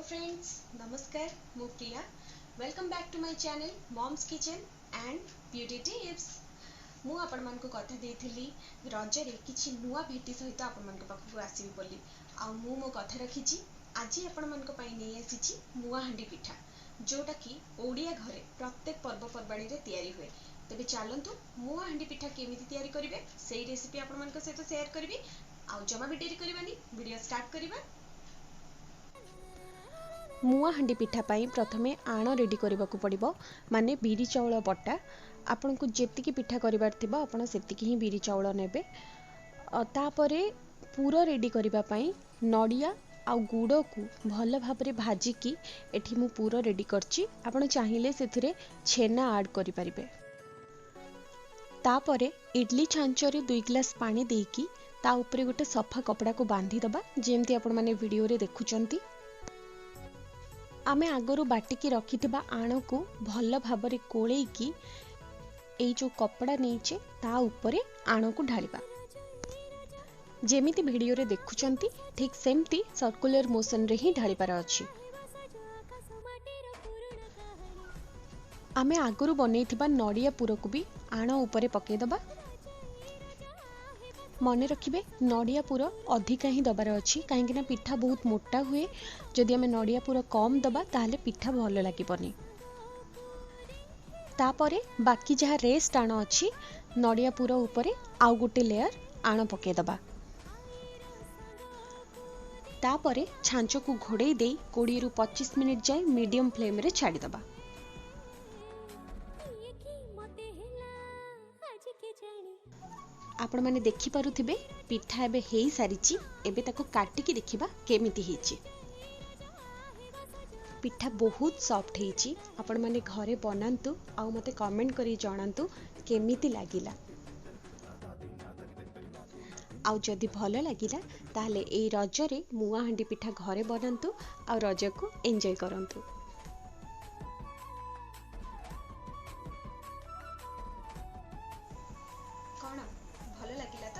Friends, नमस्कार। ମୁଁ Priya. Welcome back to my channel Mom's Kitchen and Beauty Tips। ମୁଁ ଆପଣମାନଙ୍କୁ କଥା ଦେଇଥିଲି ରଜରେ କିଛି ନୂଆ ଭେଟି ସହିତ ଆପଣମାନଙ୍କ ପାଖକୁ ଆସିବି ବୋଲି, ଆଉ ମୁଁ ମୋ କଥା ରଖିଛି। ଆଜି ଆପଣମାନଙ୍କ ପାଇଁ ନେଇ ଆସିଛି ମୁଆଁହାଣ୍ଡି ପିଠା, ଯେଉଁଟାକି ଓଡ଼ିଆ ଘରେ ପ୍ରତ୍ୟେକ ପର୍ବପର୍ବାଣୀରେ ତିଆରି ହୁଏ। ତେବେ ଚାଲନ୍ତୁ, ମୁଆଁହାଣ୍ଡି ପିଠା କେମିତି ତିଆରି କରିବେ ସେଇ ରେସିପି ଆପଣମାନଙ୍କ ସହିତ ସେୟାର କରିବି। ଆଉ ଜମା ବି ଡେରି କରିବାନି, ଭିଡ଼ିଓ ଷ୍ଟାର୍ଟ କରିବା। ମୁଆଁହାଣ୍ଡି ପିଠା ପାଇଁ ପ୍ରଥମେ ଆଣ ରେଡ଼ି କରିବାକୁ ପଡ଼ିବ, ମାନେ ବିରି ଚାଉଳ ବଟା। ଆପଣଙ୍କୁ ଯେତିକି ପିଠା କରିବାର ଥିବ, ଆପଣ ସେତିକି ହିଁ ବିରି ଚାଉଳ ନେବେ। ତାପରେ ପୁର ରେଡ଼ି କରିବା ପାଇଁ ନଡ଼ିଆ ଆଉ ଗୁଡ଼କୁ ଭଲ ଭାବରେ ଭାଜିକି ଏଠି ମୁଁ ପୁର ରେଡ଼ି କରିଛି। ଆପଣ ଚାହିଁଲେ ସେଥିରେ ଛେନା ଆଡ଼୍ କରିପାରିବେ। ତାପରେ ଇଡ଼ଲି ଛାଞ୍ଚରେ 2 ଗ୍ଲାସ୍ ପାଣି ଦେଇକି ତା ଉପରେ ଗୋଟେ ସଫା କପଡ଼ାକୁ ବାନ୍ଧିଦେବା, ଯେମିତି ଆପଣମାନେ ଭିଡ଼ିଓରେ ଦେଖୁଛନ୍ତି। ଆମେ ଆଗରୁ ବାଟିକି ରଖିଥିବା ଆଣକୁ ଭଲ ଭାବରେ ଗୋଳେଇକି ଏଇ ଯେଉଁ କପଡ଼ା ନେଇଛେ ତା ଉପରେ ଆଣକୁ ଢାଳିବା। ଯେମିତି ଭିଡ଼ିଓରେ ଦେଖୁଛନ୍ତି, ଠିକ୍ ସେମିତି ସର୍କୁଲାର ମୋସନରେ ହିଁ ଢାଳିବାର ଅଛି। ଆମେ ଆଗରୁ ବନେଇଥିବା ନଡ଼ିଆ ପୁରକୁ ବି ଆଣ ଉପରେ ପକାଇଦେବା। ମନେ ରଖିବେ, ନଡ଼ିଆ ପୁର ଅଧିକା ହିଁ ଦେବାର ଅଛି, କାହିଁକିନା ପିଠା ବହୁତ ମୋଟା ହୁଏ। ଯଦି ଆମେ ନଡ଼ିଆ ପୁର କମ୍ ଦେବା, ତାହେଲେ ପିଠା ଭଲ ଲାଗିବନି। ତାପରେ ବାକି ଯାହା ରେଷ୍ଟ ଆଣ ଅଛି, ନଡ଼ିଆ ପୁର ଉପରେ ଆଉ ଗୋଟେ ଲେୟର ଆଣ ପକାଇଦେବା। ତାପରେ ଛାଞ୍ଚକୁ ଘୋଡ଼େଇ ଦେଇ 20ରୁ 25 ମିନିଟ୍ ଯାଏଁ ମିଡ଼ିୟମ୍ ଫ୍ଲେମ୍ରେ ଛାଡ଼ିଦେବା। ଆପଣମାନେ ଦେଖିପାରୁଥିବେ, ପିଠା ଏବେ ହେଇସାରିଛି। ଏବେ ତାକୁ କାଟିକି ଦେଖିବା କେମିତି ହେଇଛି। ପିଠା ବହୁତ ସଫ୍ଟ ହେଇଛି। ଆପଣମାନେ ଘରେ ବନାନ୍ତୁ ଆଉ ମୋତେ କମେଣ୍ଟ କରି ଜଣାନ୍ତୁ କେମିତି ଲାଗିଲା। ଆଉ ଯଦି ଭଲ ଲାଗିଲା, ତାହେଲେ ଏଇ ରଜରେ ମୁଆଁହାଣ୍ଡି ପିଠା ଘରେ ବନାନ୍ତୁ ଆଉ ରଜକୁ ଏନ୍ଜୟ କରନ୍ତୁ। କ'ଣ ଭଲ ଲାଗିଲା ତ?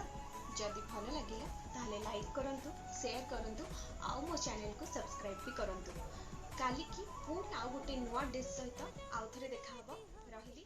ଯଦି ଭଲ ଲାଗିଲା, ତାହେଲେ ଲାଇକ୍ କରନ୍ତୁ, ସେୟାର କରନ୍ତୁ ଆଉ ମୋ ଚ୍ୟାନେଲକୁ ସବସ୍କ୍ରାଇବ୍ ବି କରନ୍ତୁ। କାଲିକି ପୁଣି ଆଉ ଗୋଟେ ନୂଆ ଡିଶ୍ ସହିତ ଆଉ ଥରେ ଦେଖାହେବ। ରହିଲି।